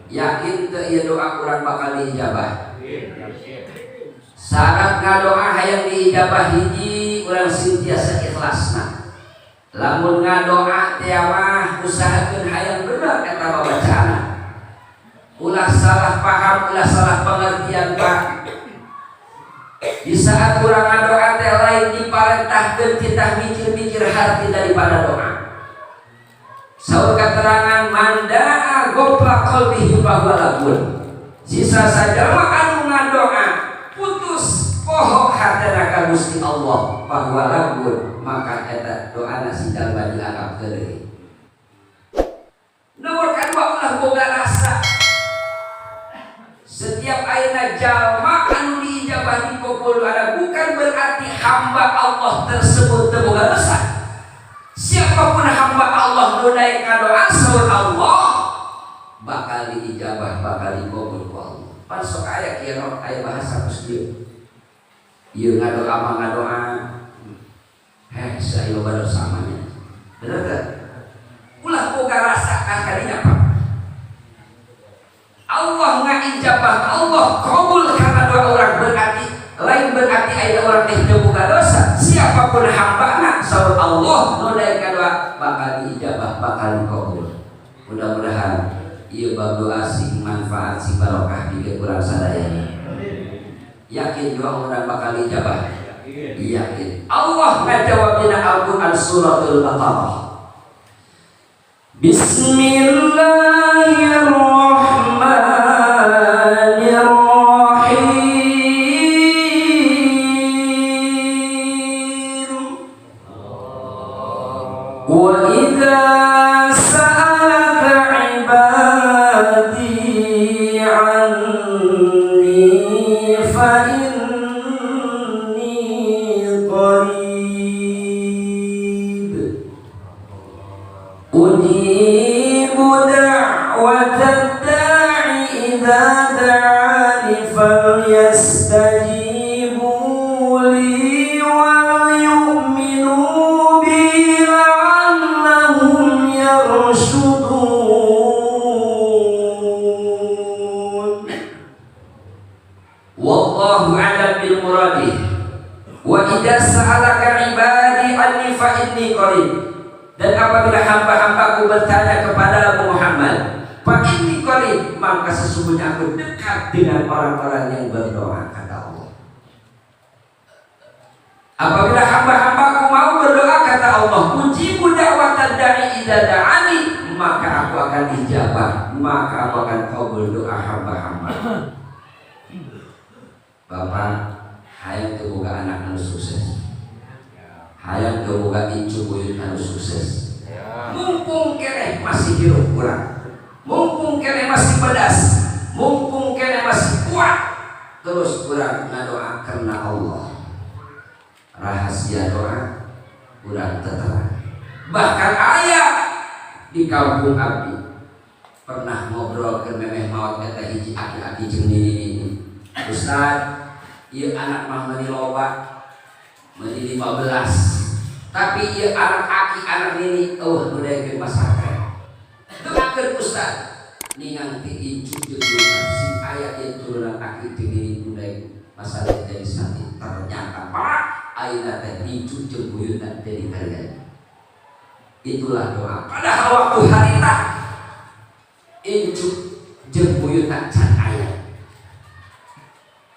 Yakin teu ieu doa urang bakal diijabah? Syarat ngadoa hayang diijabah hiji urang sing tiasa ikhlasna. Lamun ngadoa teh mah usahakeun hayang bener eta babacaanna. Ulah salah paham, ulah salah pengertian Pak. Di saat urang ngadoa teh lain diparentahkeun kita mikir-mikir hati daripada doa. Saur keterangan manda'a gopla qalbihi fahuwa lagun. Sisa sajalma anu ngadoa putus poho hatena ka Gusti Allah fahuwa lagun, maka eta doana si jalma dianggap heureuy. Nomor kadua ulah boga rasa. Setiap ayeuna jalma anu diijabah dikabul ada bukan berarti hamba Allah tersebut teu boga dosa. Siapapun hamba Allah nu daek ngadoa saur Allah bakal diijabah, bakal dikabul ku Allah. Pan sok aya kieu aya bahasa kos kieu. Ieu ngadoa mah ngadoa. Heh, saya loba dosa mah nya. Bener teu? Ulah boga rasa kadinya Pak. Allah ngaijabah, Allah kabul karena doa orang berarti lain berarti aya orang teh teu boga dosa. Siapapun hambana saur Allah nu daek doa bakal diijabah, bakal dikabul. Mudah-mudahan ieu bab doa sing manfaat sing barokah pikeun urang sadayana. Yakin doa urang bakal diijabah? Yakin. Allah ngajawab dina Al-Qur'an suratul Baqarah. Bismillahirrahmanirrahim. Wa idza sa'alaka 'ibadi 'anni fa inni qarib ujibu da'watad da'i idza da'ani falyastajibu li wal yu'minu bi la'allahum yarshudun. Wallahu a'lam bil muradi. Wa idza sa'alaka 'ibadi anni fa inni qarib. Dan apabila hamba-hambaku bertanya kepada Muhammad, fa inni qarib, maka sesungguhnya aku dekat dengan orang-orang yang berdoa, kata Allah. Apabila hamba-hambaku mau berdoa, kata Allah, ujibu da'watad da'i idza da'ani, maka aku akan ijabah, maka aku akan kabul doa hamba-hamba. Bapak hayang teu boga anak anu sukses, hayang teu boga incu buyut anu sukses. Mumpung keneh masih hirup urang, mumpung keneh masih pedas, mumpung keneh masih kuat, terus urang ngadoa karena Allah. Rahasia doa urang terang. Bahkan aya di kampung abdi pernah ngobrol ke memeh maot eta hiji aki-aki jeung nini-nini. Ustaz, ieu anak mah meuni loba, meuni 15. Tapi ieu anak aki anak nini eueuh nu daekeun masantren. Doakeun Ustaz, ningang ti incu jeung sing aya ieu turunan aki jeung nini nu daek masantren jadi santri. Ternyata Pak, ayeuna teh incu jeung buyutna jadi karya. Itulah doa. Padahal waktu harita incu jeung buyutna can aya.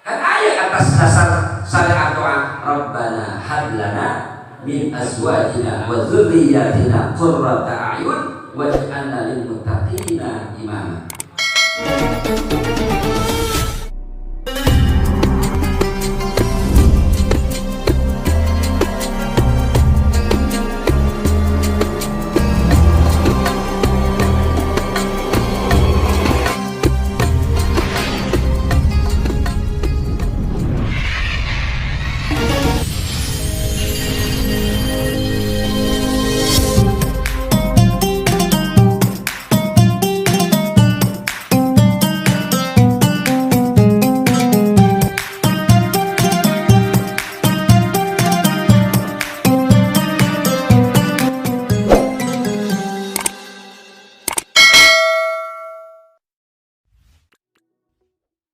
Kan aya atas dasar syariat doa Rabbana hab lana min azwajina wa dzurriyyatina qurrata a'yun waj'alna lil muttaqina imama.